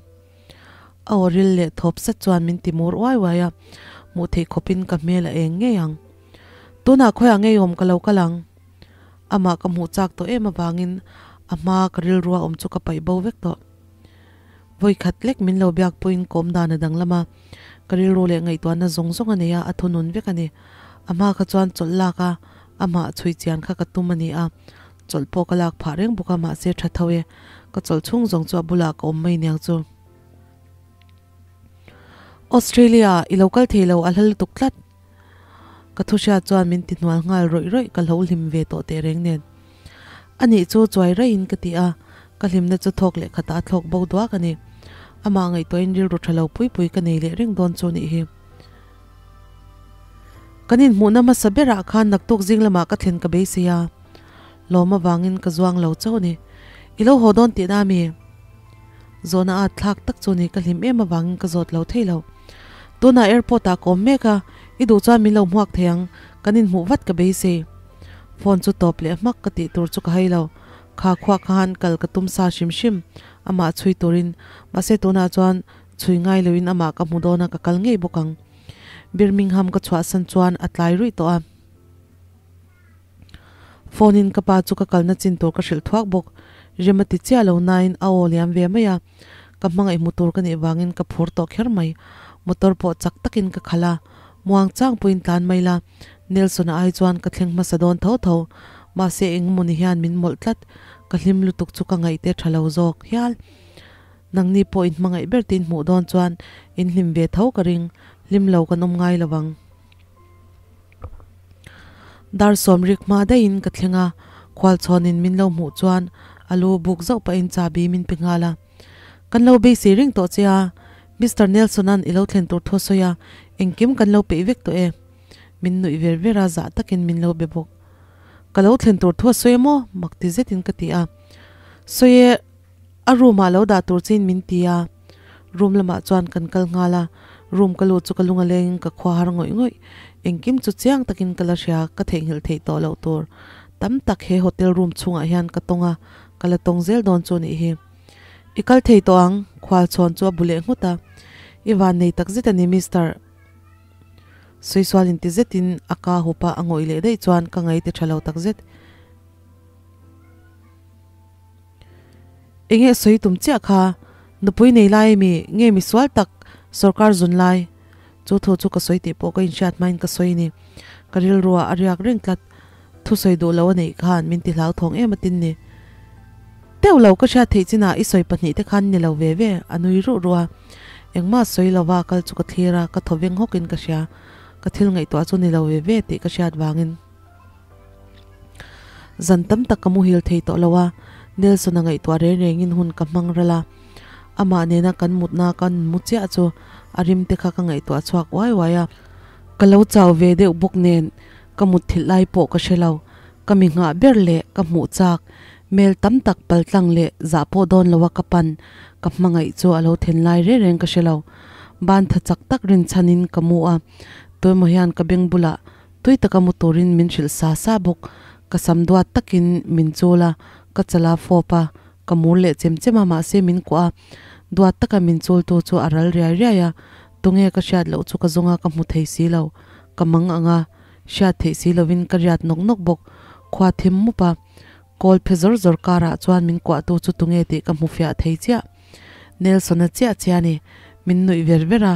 A aw ril leh thawp sat chuan min ti mur uai uai a, hmuh theih khawpin ka hmel a eng ngei ang. Tunah khawiah ngei awm ka lo kal ang. Amah ka hmuh chak tawh em avangin a hma ka rilrua awm chu ka paih bo vek tawh. Vawi khat lek min lo biak pawhin kawm dan a danglam a, ka rilru leh ngaihtuahna zawng zawng a nei a, a thunun vek a ni. A hma kha chuan chawlh lak a, amah chhui chian kha ka tum a ni a, chawlh pawh ka lak phah reng bawk a, mahse tha tho e, ka chawlh chhung zawng chu a bulah ka awm mai niang chu. Australia, i lo kal thei lo a hla lutuk tlat. Ka thu hriat chuan min ti hnual nghal rawih rawih ka hlo hlim ve tawh teh reng nen. A nih chu chuai raihin ka ti a, ka hlimna chu thawk leh khatah a thlawk bo duak a ni. Amah ngaihtuahin rilru tha lo pui pui ka nei leh reng dawn chu nih hi. Kan inhmuhna hmasa berah khan naktuk zing lamah ka thlen ka beisei a, lawm avangin ka zuang lo chauh a ni. I lo haw dawn tihna ami? Zawhna at thlak tak chu ni ka hlim em avangin ka zawt lo thei lo. Tunah airport ah ka awm mek a, i duh chuan min lo hmuak thei ang, kan inhmuh vat ka beisei. Phone chu tawp leh hmak ka tih tur chu ka hai lo. Kha khuah khan kal ka tum sa hrim hrim, amah chhui turin, mahse tunah chuan chhui ngai loin amah ka hmu dawn a ka kal ngei bawk ang. Birmingham ka chhuahsan chuan a tlai ruih tawh a. Phone in ka pa chu ka kalna chin tur ka hrilh thuak bawk. Rem a ti chiah lo nain a aw liam ve mai a, ka hmangaih hmu tur ka nih vangin ka phur tawh kher mai. Motor pawh chak takin ka khalh a, muang chang pawhin tlan mai la, Nelson-a ai chuan ka thleng hmasa dawn tho tho. Mahse engemaw ni hian min mawlh tlat, ka hlim lutuk chu ka ngaihte tha lo zawk hial. Nangni pawh in hmangaih ber te in hmuh dawn chuan in hlim ve tho ka ring, hlim lo kan awm ngai lo vang. Dar sawmrik hma daihin ka thleng a, khualchhawnin min lo hmuh chuan a lu buk zauh pahin chabi min pe nghal a. Kan lo beisei reng tawh che a, Mister Nelson-a'n i lo thlen tur thu a sawi a, engkim kan lo peih vek tawh e. Min nuih ver ver a, zah takin min lo be bawk. Ka lo thlen tur thu a sawi a maw? Mak ti zetin ka ti a. Sawi e, a room-ah lo dah tur chiin min ti a. Room lamah chuan kan kal nghal a, room ka lut chu ka lung a lengin ka khua har ngawih ngawih. Engkim chu chiang takin ka la hria, ka theihnghilh theih tawh loh tur. Tam tak he hotel room chhungah hian ka tawng a, ka la tawng zel dawn chu nih hi. I kal thei tawh ang, khual chhawn chu a bu leh nghut a. I van nei tak zet a ni Mister. Sawi sual inti zetin a ka hup a, a ngawih leh daih chuan ka ngaih ti tha lo tak zet. Enge sawi tum chiah kha? Nupui nei lai ami? Nge misual tak sorkar zun lai? Chu thu chu ka sawi tih pawh ka inhriat hmain ka sawi ni. Ka rilruah a riak reng tlat. Thusawi duh lo a neih khan min ti hlauthawng em atin ni. Teuh lo ka hriat theih chinah i sawi pahnihte khan ni lo ve ve, a nui ruh ruh a. Engmah sawi lova kal chu ka thlir a, ka thaw veng hawkin ka hria. Ka thil ngaihtuah chu ni lo ve ve tih ka hriat vangin. Zan tam tak ka muhil thei tawh lo a, Nelson-a ngaihtuah reng rengin hun ka hmang ral a. Amah nena kan mutna kan mu chiah chu a rim te kha ka ngaihtuah chhuak uai uai a. Ka lo chau ve deuh bawk nen ka mutthilh lai pawh ka hre lo. Ka mi nghah ber leh ka hmuh chak, mel tam tak paltlang leh zah pawh dawn loa ka pan ka hmangaih chu a lo then lai reng reng ka hre lo. Ban tha chak tak rinchhanin ka mu a, tuemaw hian ka beng bulah Tui taka mu turin min hrilh sa sa bawk. Ka sam duat takin min chul a, ka chala fawp a, ka mur leh chem chem a mahse min kuah a. Duat taka min chultu chu a ral riai riai a, tunge ka hriat loh chu ka zawng a ka hmu thei si lo. Ka mang ang a, hriat theih si lovin ka riat nawk nawk bawk. Khua thim mup a, kawl phe zawr zawr karah chuan min kuahtu chu tunge tih ka hmu fiah thei chiah. Nelson-a chiah chiah a ni. Min nuih ver ver a,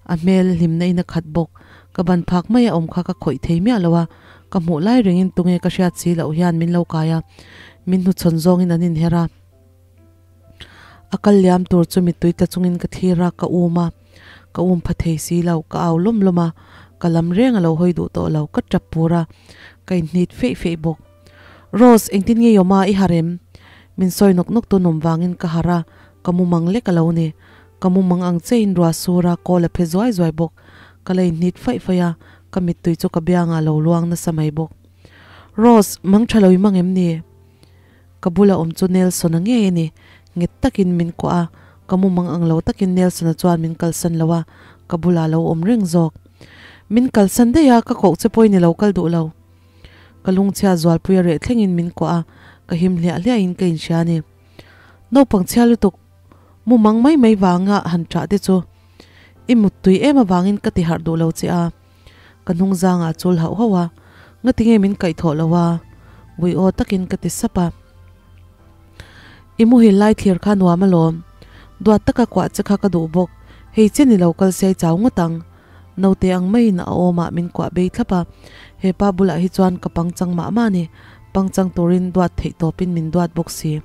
a hmel hlimna in a khat bawk. Ka ban phak mai a awm kha ka khawih thei miah lo a, ka hmuh lai rengin tunge ka hriat si loh hian min lo kai a, min hnuchhawn zawngin an inher a. A kal liam tur chu mittui tla chungin ka thlir a, ka um a, ka um pha thei si lo, ka au lawm lawm a, ka lam reng a lo hawi duh tawh lo, ka tap pur a, ka inhnit feih feih bawk. Rose, engtin nge Yoma i harh em? Min sawi nawk nawk tu nawm vangin ka harh a, ka mu mang lek a lo ni. Ka mu mang ang chein ruah sur a, kawl a phe zuai zuai bawk. Ka la inhnit faih faih a, ka mittui chu ka biangah a lo luang nasa mai bawk. Rose, mang tha lo i mang em ni? Ka bula awm chu Nelson-a ngei a ni. Nghet takin min kuah a, ka mu mang ang lo takin Nelson-a chuan min kalsan lo a, ka bulah a lo awm reng zawk. Min kalsan daih a, ka koh che pawhin i lo kal duh lo. Ka lungchhia zualpui a reh thlengin min kuah a, ka him hliah hliahin ka inhria a ni. Naupang chhia lutuk, mu mang mai mai vanga han ṭah te chu i muttui em avangin ka ti harh duh lo che a. Ka hnung zangah a chul hauh hauh a, ngatinge min kaihthawh lo a? Vui aw takin ka ti sap a. I muhil lai thlir kha nuam alawm, duat taka kuah che kha ka duh bawk, hei che ni lo kal se chau ngawt ang. Naute ang maiin a awmah min kuah bei thlap a, he pa bulah hi chuan ka pangchang mah mah a ni, pangchang turin duat theih tawpin min duat bawk si.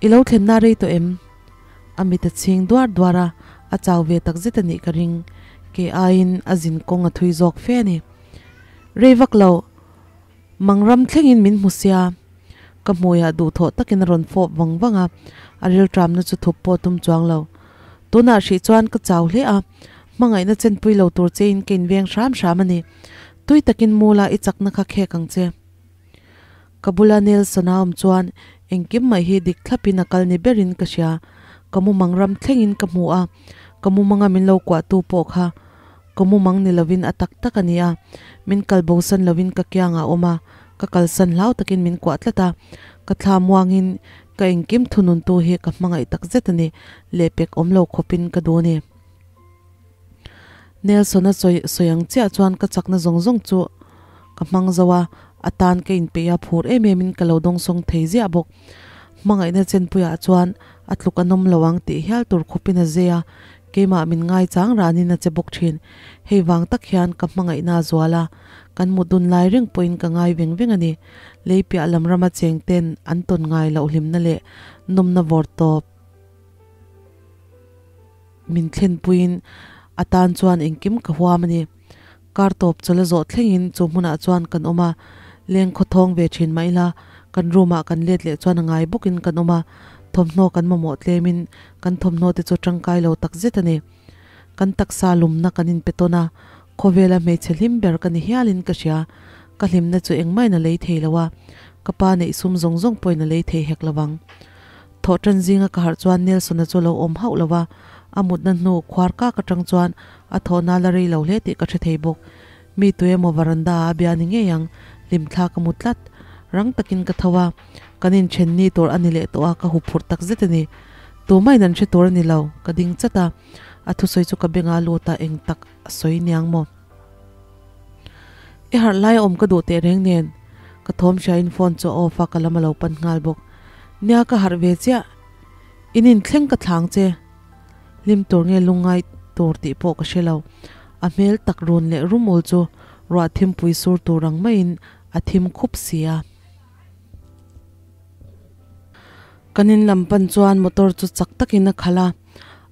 I lo thlenna rei tawh em? A mit a chhing duar duar a, a chau ve tak zet a nih ka ring, kei aiin a zin kawng a thui zawk fe a ni. Rei vak lo, Mangram thlengin min hmu sia. Ka hmuiah duhthawh takin a rawn fawp vang vang a, a rilṭamna chu thup pawh tum chuang lo. Tunah hrih chuan ka chau hle a, hmangaihna chenpui lo tur chein ka inveng hram hram a ni. Tui takin mula i chakna kha khek ang che. Ka bula Nelson-a awm chuan engkim mai hi dik thlapin a kal ni berin ka hria. Ka mumang ram thlengin ka hmu a, ka mumanga min lo kuahtu pawh kha Ka mumang ni lovin a tak tak a ni a, min kal bosan lovin ka kiangah a awm a, ka kalsan hlau takin min kuah tlat a, ka thla muangin ka engkim thununtu hi ka hmangaih tak zet a ni, lehpek awm lo khawpin ka duh a ni. Nelson-a sawi sawi ang chiah chuan ka chakna zawng zawng chu ka hmang zo a, a tan ka inpeih a, phur em emin ka lo dawngsawng thei ziah bawk. Hmangaihna chenpuiah chuan a tluk a nawm lo ang tih hial tur khawpin a zeh a, Keimah min ngaichang ranin a che bawk thin. Hei vang tak hian ka hmangaihna a zual a, kan mut dun lai reng pawhin ka ngai veng veng a ni. Lei piah lam rama cheng ten an tawn ngai loh hlimna leh nawmna vawr tawp min thlenpuiin a tan chuan engkim ka huam a ni. Kar tawp chawla zawh thlengin chu hmunah chuan kan awm a, leng khawthawng ve thin mah ila kan room ah kan let leh chuan a ngai bawkin kan awm a, thawmhnaw kan mamawh tlemin kan thawmhnaw te chu tangkai lo tak zet a ni. Kan taksa lumna kan inpe tawn a, khawvela hmeichhe hlim ber ka ni hialin ka hria, ka hlimna chu engmahin a lei thei lo a, ka pa neih sum zawng zawng pawhin a lei thei hek lo vang. Thawh tan zinga ka harh chuan Nelson-a chu lo awm hauh lo va, a mutna hnu khuar kak atang chuan a thawhna la rei lo hle tih ka hre thei bawk. Mi tu emaw varanda-ah a bia ni ngei ang, hlimthla ka mu tlat. Rang takin ka tho a, kan inthen ni tur a ni leh tawh a, ka huphurh tak zet a ni. Tumah in an hre tur a ni lo, ka ding chat a, a thusawi chu ka bengah a lut a, eng tak a sawi niang maw? I harh lai a awm ka duh teh reng nen, ka thawm hriain phone chu a off a, ka lam a lo pan nghal bawk. Nia ka harh ve chiah, in inthleng ka thlang che. Hlim tur nge lungngai tur tih pawh ka hre lo. A hmel tak run leh rum ul chu ruah thimpui sur tur ang maiin a thim khup si a. Kan in lam pan chuan motor chu chak takin a khalh a,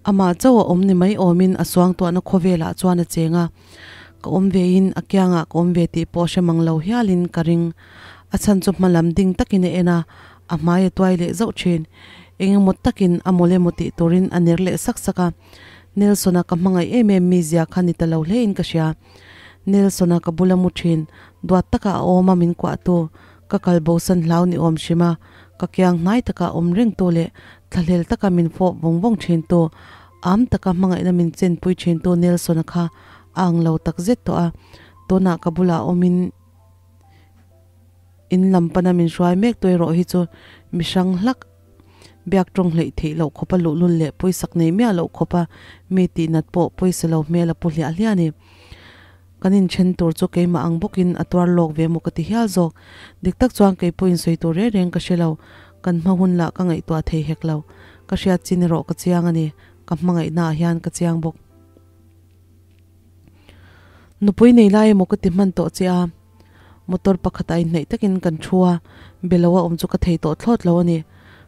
amah chauh a awm ni mai awmin a suangtuahna khawvelah chuan a cheng a. Ka awm vein a kiangah ka awm ve tih pawh hre mang lo hialin ka ring. A chhan chu hma lam ding takin a en a, a hmai a tuai leh zauh thin. Eng emaw takin a mawle maw tih turin a ner leh sak sak a. Nelson-a ka hmangaih em em mi zia kha ni ta lo hlein ka hria. Nelson-a ka bula mu thin, duat taka a awm a min kuahtu, ka kal bosan hlau ni awm hrim a, ka kiang hnai taka awm rengtu leh thlahlel taka min fawp vawng vawng thintu, am taka hmangaihna min chenpui thintu Nelson-a kha a ang lo tak zet tawh a. Tunah ka bulah awmin in lam pana min hruai mek tu erawh hi chu mi hrang hlak biak tawng hleih theih loh khawpa luhlul leh pawisak nei miah loh khawpa mi tihnat pawh pawisa lo hmel a pu hliah hliah a ni. Kan inthen tur chu keimah ang bawkin a tuar lawk ve maw ka ti hial zawk. Dik tak chuan kei pawhin sawi tur reng reng ka hre lo, kan hma hun lah ka ngaihtuah thei hek lo. Ka hriat chin erawh ka chiang a ni, ka hmangaihnaah hian ka chiang bawk. Nupui nei lai emaw ka ti hman tawh che a, motor pakhatah inhnaih takin kan thu a, be lo a awm chu ka thei tawh thlawt lo a ni.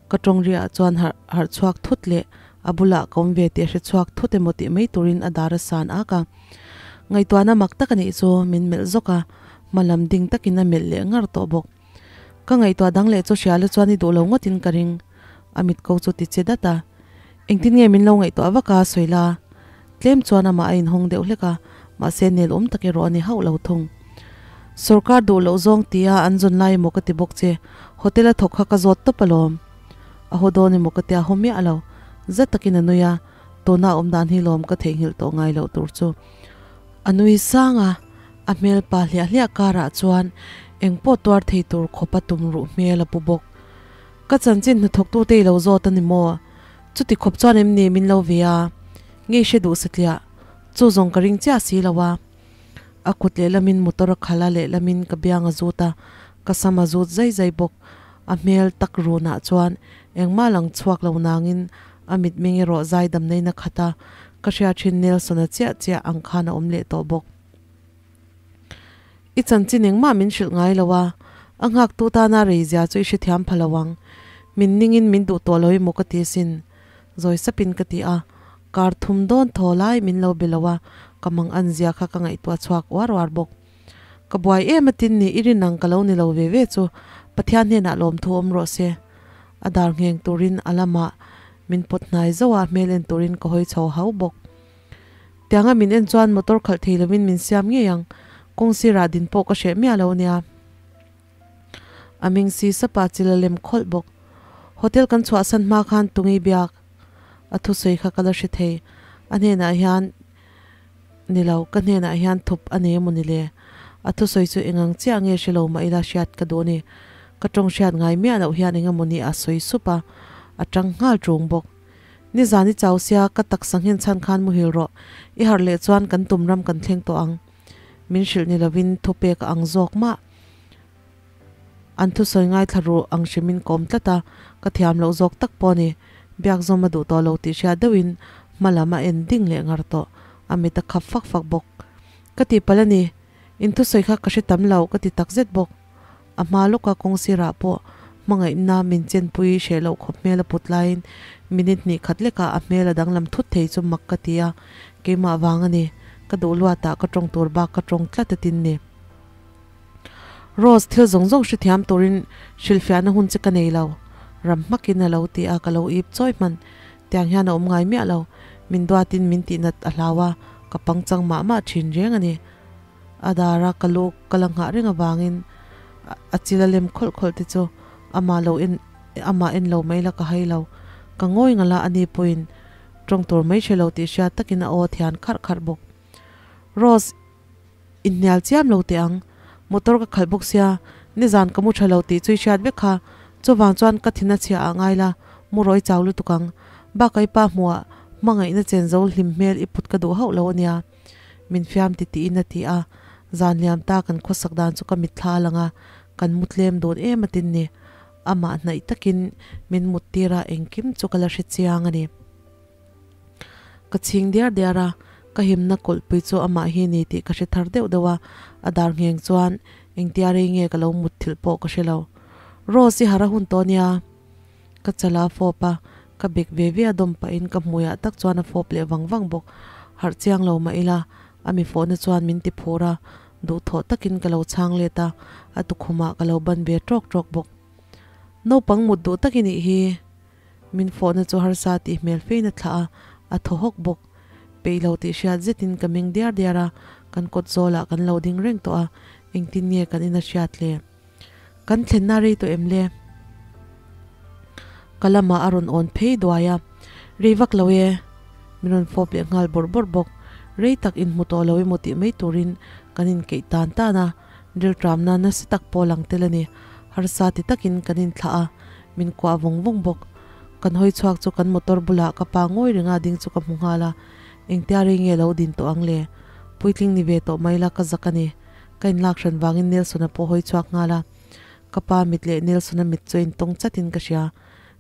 Ka tawng riah chuan harh harh chhuak thut leh a bulah ka awm ve tih a hre chhuak thut emaw tih mai turin a dar a san ak a. Ngaihtuahna mak tak a nih chu min melh zawk a, hma lam ding takin a melh leh ngar tawh bawk. Ka ngaihtuah dang leh chu hriala chuan i duh lo ngawtin ka ring. A mit ko chu ti che dat a. Engtin nge min lo ngaihtuah vak a sawi la? Tlem chuan amah a inhawng deuh hlek a, mahse nel awm tak erawh a ni hauh lo thung. Sorkar duh loh zawng tia an zawn lai emaw ka ti bawk che, hotel a thawk kha ka zawt tawp alawm. A haw dawn emaw ka tia haw miah lo. Zat takin a nui a, tuna awm dan hi lawm ka theihnghilh tawh ngai loh tur chu. A nui sang a, a hmel pa hliah hliah karah chuan eng pawh tuar thei tur khawpa tum ruh hmel a pu bawk. Ka chanchin hnathawktute i lo zawt a ni maw? Chuti khawp chuan em ni min lo ve a? Ngei hre duh satliah, chu zawng ka ring chiah si lo a. A kut lehlamin motor a khalh a, lehlamin ka biang a zut a, ka sam a zut zai zai bawk. A hmel tak runah chuan engmah lang chhuak lo nangin a mitmeng erawh zaidam nain a khat a, ka hria thin Nelson-a chiah chiah ang khan a awm leh tawh bawk. I chanchin engmah min hrilh ngai lo a, a nghaktu tana rei zia chu i hrethiam pha lo ang. Min ningin min duh tawh lo emaw ka ti asin. Zawi sapin ka ti a, kar thum dawn thaw lai min lo be lo a, ka mang an zia kha ka ngaihtuah chhuak uar uar bawk. Ka buai em atin ni i rin ang ka lo ni lo ve ve chu Pathian hnenah lawmthu awm rawh se. A dar ngheng turin a lamah min pawt hnai zauh a, hmel en turin ka hawi chho hau bawk. Tianga min en chuan motor khalh thei lovin min siam ngei ang, kawng sirah din pawh ka hreh miah lo nia. A ming si sapa chil a lem khawlh bawk. Hotel kan chhuahsan hma khan tungi biak a thusawi kha ka la hre thei. A hnenah hian ni lo, ka hnenah hian thup a nei emaw ni le? A thusawi chu engang chiah nge hre lo mah ila hriat ka duh a ni. Ka tawng hriat ngai miah loh hian engemaw ni a sawi sup a, a tang nghal ṭung bawk. Nizan i chau sia, ka taksa nghen chhan khan muhil rawh. I harh leh chuan kan tum ram kan thleng tawh ang. Min hrilh ni lovin thupek a ang zawk mah. An thusawi ngaithla ruh ang hrimin ka awm tlat a, ka thiam loh zawk tak pawh a ni. Biak zawm a duh tawh lo tih hriat deuhin hma lam a en ding leh ngar tawh. A mit a khap fak fak bawk. Ka tihpalh a ni. In thusawi kha ka hre tam lo ka ti takzet bawk. A hma lawka kawng sirah pawh hmangaihna min chenpui hreh loh khawp hmel a put laiin minute hnih khat lekah a hmel a danglam thut thei chu mak ka ti a, keimah vang a ni, ka duh luatah ka tawng tur bak ka tawng tlat a tin ni. Rose, thil zawng zawng hrethiam turin hrilhfiahna hun che ka nei lo, ram hmakin a lo ti a, ka lo ip chawi hman. Tiang hian a awm ngai miah lo, min duatin min tihnat a hlau a, ka pangchang mah mah thin reng a ni. A dara ka lu ka la nghah reng avangin a chil a lem khawlh khawlh te chu amah lo en amah en lo mai la ka hai lo. Ka ngawi ngalh a, ani pawhin tawng tur mai hre lo tih hriat takin a aw thian kharh kharh bawk. Rose, inhnial chiam lo teh ang. Motor ka khalh bawk sia, nizan ka mu tha lo tih chu i hriat vek kha. Chuvang chuan ka thin a chhia ah ngai la, mu rawi chau lutuk ang. Bakah i pa hmuhah hmangaihna chen zo hlim hmel i put ka duh hauh lo a nia. Min fiam ti tiin a ti a, zan liam ta kan khawsak dan chu ka mitthla a lang a, kan mu tlem dun em a tin ni. Amah hnaih takin min mut tir a, engkim chu ka la hre chiang a ni. Ka chhing diar diar a, ka himna kawlhpui chu amah hi ni tih ka hre thar deuh deuh a, a dar ngheng chuan engtia rei nge ka lo mut thilh pawh ka hre lo. Rose i harh a hun tawh nia. Ka chala a fawp a, ka bek ve ve a dawm pahin ka hmuiah tak chuan a fawp leh vang vang bawk. Harh chiang lo mah ila, a mi fawhna chuan min ti phur a, duhthawh takin ka lo chhang let a, a tukhumah ka lo ban ve ṭawk ṭawk bawk. Naupang mut duh tak i nih hi. Min fawhna chu harsa tih hmel fein a thlah a, a thaw hawk bawk. Peih lo tih hriat zetin ka meng diar diar a, kan kawt zawlah kan lo ding reng tawh a, engtin nge kan in a hriat le? Kan thlenna rei tawh em le? Ka lamah a rawn awn phei duai a, Rei vak lo e, min rawn fawp leh nghal bawrh bawrh bawk. Rei tak inhmu tawh lo emaw tih mai turin kan inkeih tan tan a, rilṭamna nasa tak pawh lang tel a ni. Harsa ti takin kan inthlah a, min kuah vawng vawng bawk. Kan hawi chhuak chu kan motor bulah ka pa ngawi renga ding chu ka hmu nghal a, engtia rei nge lo din tawh ang le? Puitling ni ve tawh mai la ka zak a ni. Ka inlak hran vangin Nelson-a pawh hawi chhuak nghal a. Ka pa mit leh Nelson-a mit chu intawng chatin ka hria.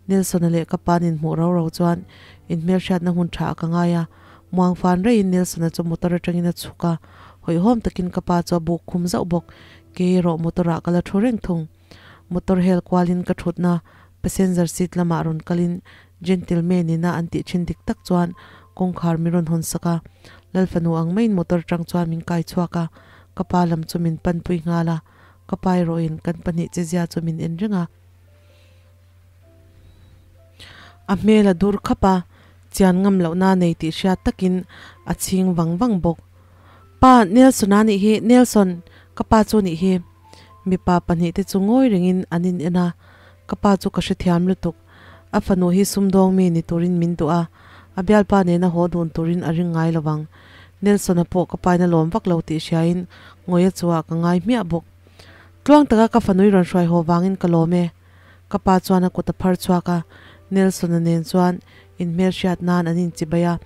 Nelson-a leh ka pa'n inhmuh ro ro chuan inhmelhriatna hun tha ah ka ngai a. Muang fan reiin Nelson-a chu motor atangin a chhuk a, hawihhawm takin ka pa chu a buk khum zauh bawk. Kei erawh motor ah ka la thu reng thung. Motor hel kualin ka thutna passenger seat lamah rawn kalin gentleman ina an tih thin dik tak chuan kawngkhar min rawn hawn sak a. Lalfanu ang maiin motor atang chuan min kai chhuak a, ka pa lam chu min panpui nghal a, ka pa erawhin kan pahnih che zia chu min en reng a. A hmel a dur khap a, chian ngam lohna nei tih hriat takin a chhing vang vang bawk. Pa, Nelson-a nih hi, Nelson, ka pa chu nih hi. Mipa pahnihte chu ngawi rengin an in en a, ka pa chu ka hrethiam lutuk. A fanu hi sumdawng mi ni turin min duh a, a bialpa nena haw dun turin a ring ngai lovang. Nelson-a pawh ka paina lawm vak lo tih hriain ngawia chuah ka ngai hmiah bawk. Tluang taka ka fanui rawn hruai haw vangin ka lawm e. Ka pa chuan a kut a phar chhuak a, Nelson-a nen chuan inhmelhriat nan an inchibai a,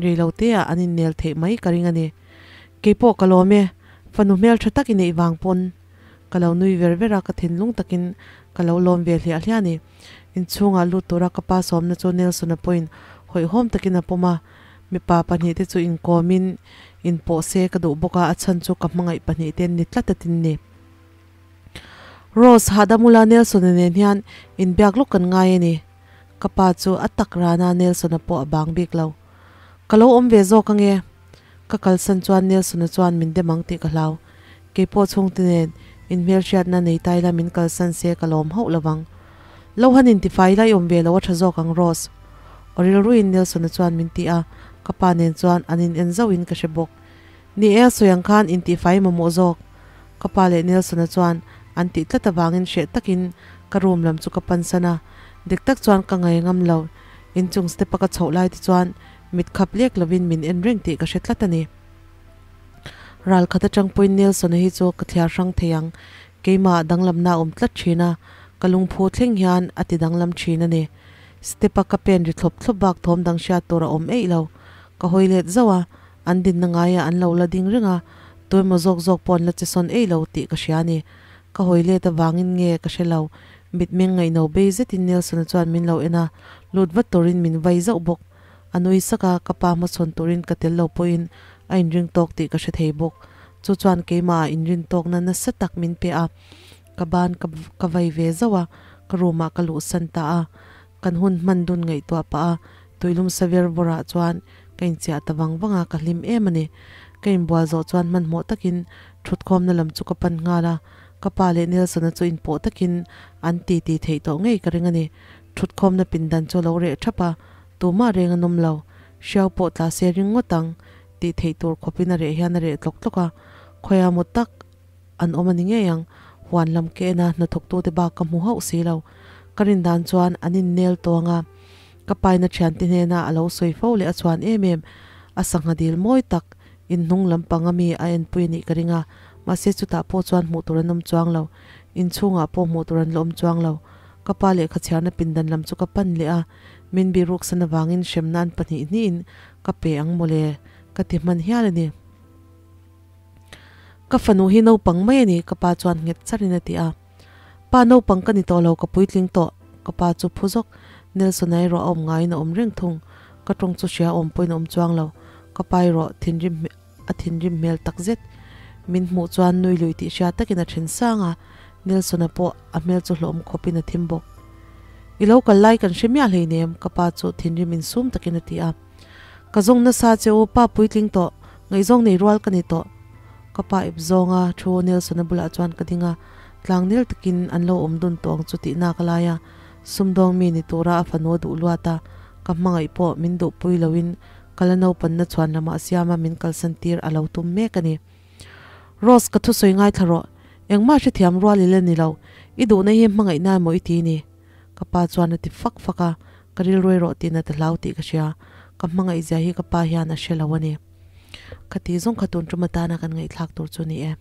reiloteah an innel theih mai ka ring a ni. Keipawh ka lawm e, fanu hmeltha tak i neih vang pawn. Ka lo nui ver ver a, ka thinlung takin ka lo lawm ve hliah hliah a ni. Inchhungah lut tura ka pa sawmna chu Nelson-a pawhin hawihhawm takin a pawm a, mipa pahnihte chu inkawmin inpawh se ka duh bawk a, a chhan chu ka hmangaih pahnihte an ni tlat a tin ni. Rose, hahdam ula Nelson-a nen hian inbiak lawk kan ngai a ni. Ka pa chu a tak rana Nelson-a pawh a bang bik lo. Ka lo awm ve zawk ange. Ka kalsan chuan Nelson-a chuan min dem ang tih ka hlau. Keipawh chhungte nen inhmelhriatna nei ta ila min kalsan se ka lawm hauh lovang. Lo han intifai ila i awm ve lo a tha zawk ang Rose. Aw rilruin Nelson-a chuan min ti a, ka pa nen chuan an in en zauhin ka hre bawk. Ni e, a sawi ang khan intihfai mamawh zawk. Ka pa leh Nelson-a chuan an tih tlat avangin hreh takin ka room lam chu ka pansan a, dik tak chuan ka ngai ngam lo. Inchung step a ka chhoh lai te chuan mit khap lek lovin min en reng tih ka hre tlat a ni. Ral khat atang pawhin Nelson-a hi chu ka thliar hrang thei ang, keimah danglamna a awm tlat thin a, ka lungphu thleng hian a ti danglam thin a ni. Step a ka pen ri thlawp thlawp bak thawm dang hriat tur a awm eih lo. Ka hawi let zauh a, An dinna ngaiah an lo la ding reng a, tuemaw zawk zawk pawh an la che sawn ei lo tih ka hria a ni. Ka hawi let avangin nge ka hre lo, mitmeng ngaihno bei zetin Nelson-a chuan min lo en a, lut vat turin min vai zauh bawk. A nui sak a, ka pa hmachhawn turin ka tel lo pawhin a inring tawk tih ka hre thei bawk. Chu chuan keimahah inrin tawkna nasa tak min pe a, ka ban ka vai ve zauh a, ka room-ah ka luhsan ta a. Kan hun hman dun ngaihtuah pah a, tuilum saver vawrah chuan ka inchiah ta vang vang a, ka hlim em a ni. Ka inbual zawh chuan hmanhmawh takin thutkhawmna lam chu ka pan nghal a, ka pa leh Nelson-a chu inpawh takin an titi theih tawh ngei ka ring a ni. Thutkhawmna pindan chu a lo reh thap a, tumah reng an awm lo. Hriau pawh tla se ring ngawt ang tih theih tur khawpin a reh hian a reh tlawk tlawk a, khawiah maw tak An awm a ni ngei ang, huan lam ke ena hnathawktute bak ka hmu hauh si lo. Ka rin dan chuan an innel tawng a, ka paina thiante hnena a lo sawi fo leh a chhuan em em. A sangha dil mawi tak, inhnung lampang a mi a enpui a nih ka ring a, mahse chutah pawh chuan hmuh tur an awm chuang lo. Inchhungah pawh hmuh tur an la awm chuang lo. Ka pa lehkha chhiarna pindan lam chu ka pan leh a, min bihruksan avangin hremna'n pahnih hnihin ka pe ang mawle ka ti hman hial a ni. Ka fanu hi naupang mai a ni, ka pa chuan nghet charin a ti a. Pa naupang ka ni tawh lo, ka puitling tawh, ka pa chu phu zawk. Nelson-a erawh a awm ngaiin a awm reng thung. Ka tawng chu hria awm pawhin a awm chuang lo. Ka pa erawh thinrim a thinrim hmel tak zet. Min hmuh chuan nui lui tih hria takin a then sang a, Nelson-a pawh a hmel chu hlawhawm khawpin a thim bawk. I lo kal lai kan hre miah hleinem, ka pa chu thinrim insum takin a ti a. Ka zawng nasa che u, pa puitling tawh, ngaihzawng nei rual ka ni tawh. Ka pa ep zawnga thu Nelson-a bulah chuan ka ding a, tlangnel takin an lo awm dun tawh ang chu tih nak a lai a, sumdawng mi ni tura a fanu a duh luat a, ka hmangaih pawh min duhpui loin ka la naupanna chhuan lamah siama min kalsan tir a lo tum mek a ni. Rose, ka thusawi ngaithla rawh. Engmah hrethiam rual i la ni lo. I duhna hi hmangaihna emaw i ti ni? Ka pa chuan a ti fak fak a, ka rilru erawh tina ta hlau tih ka hria. Ka hmangaih zia hi ka pa hian a hre lo a ni. Khati zawng kha tun tum atana kan ngaihthlak tur chu ni e.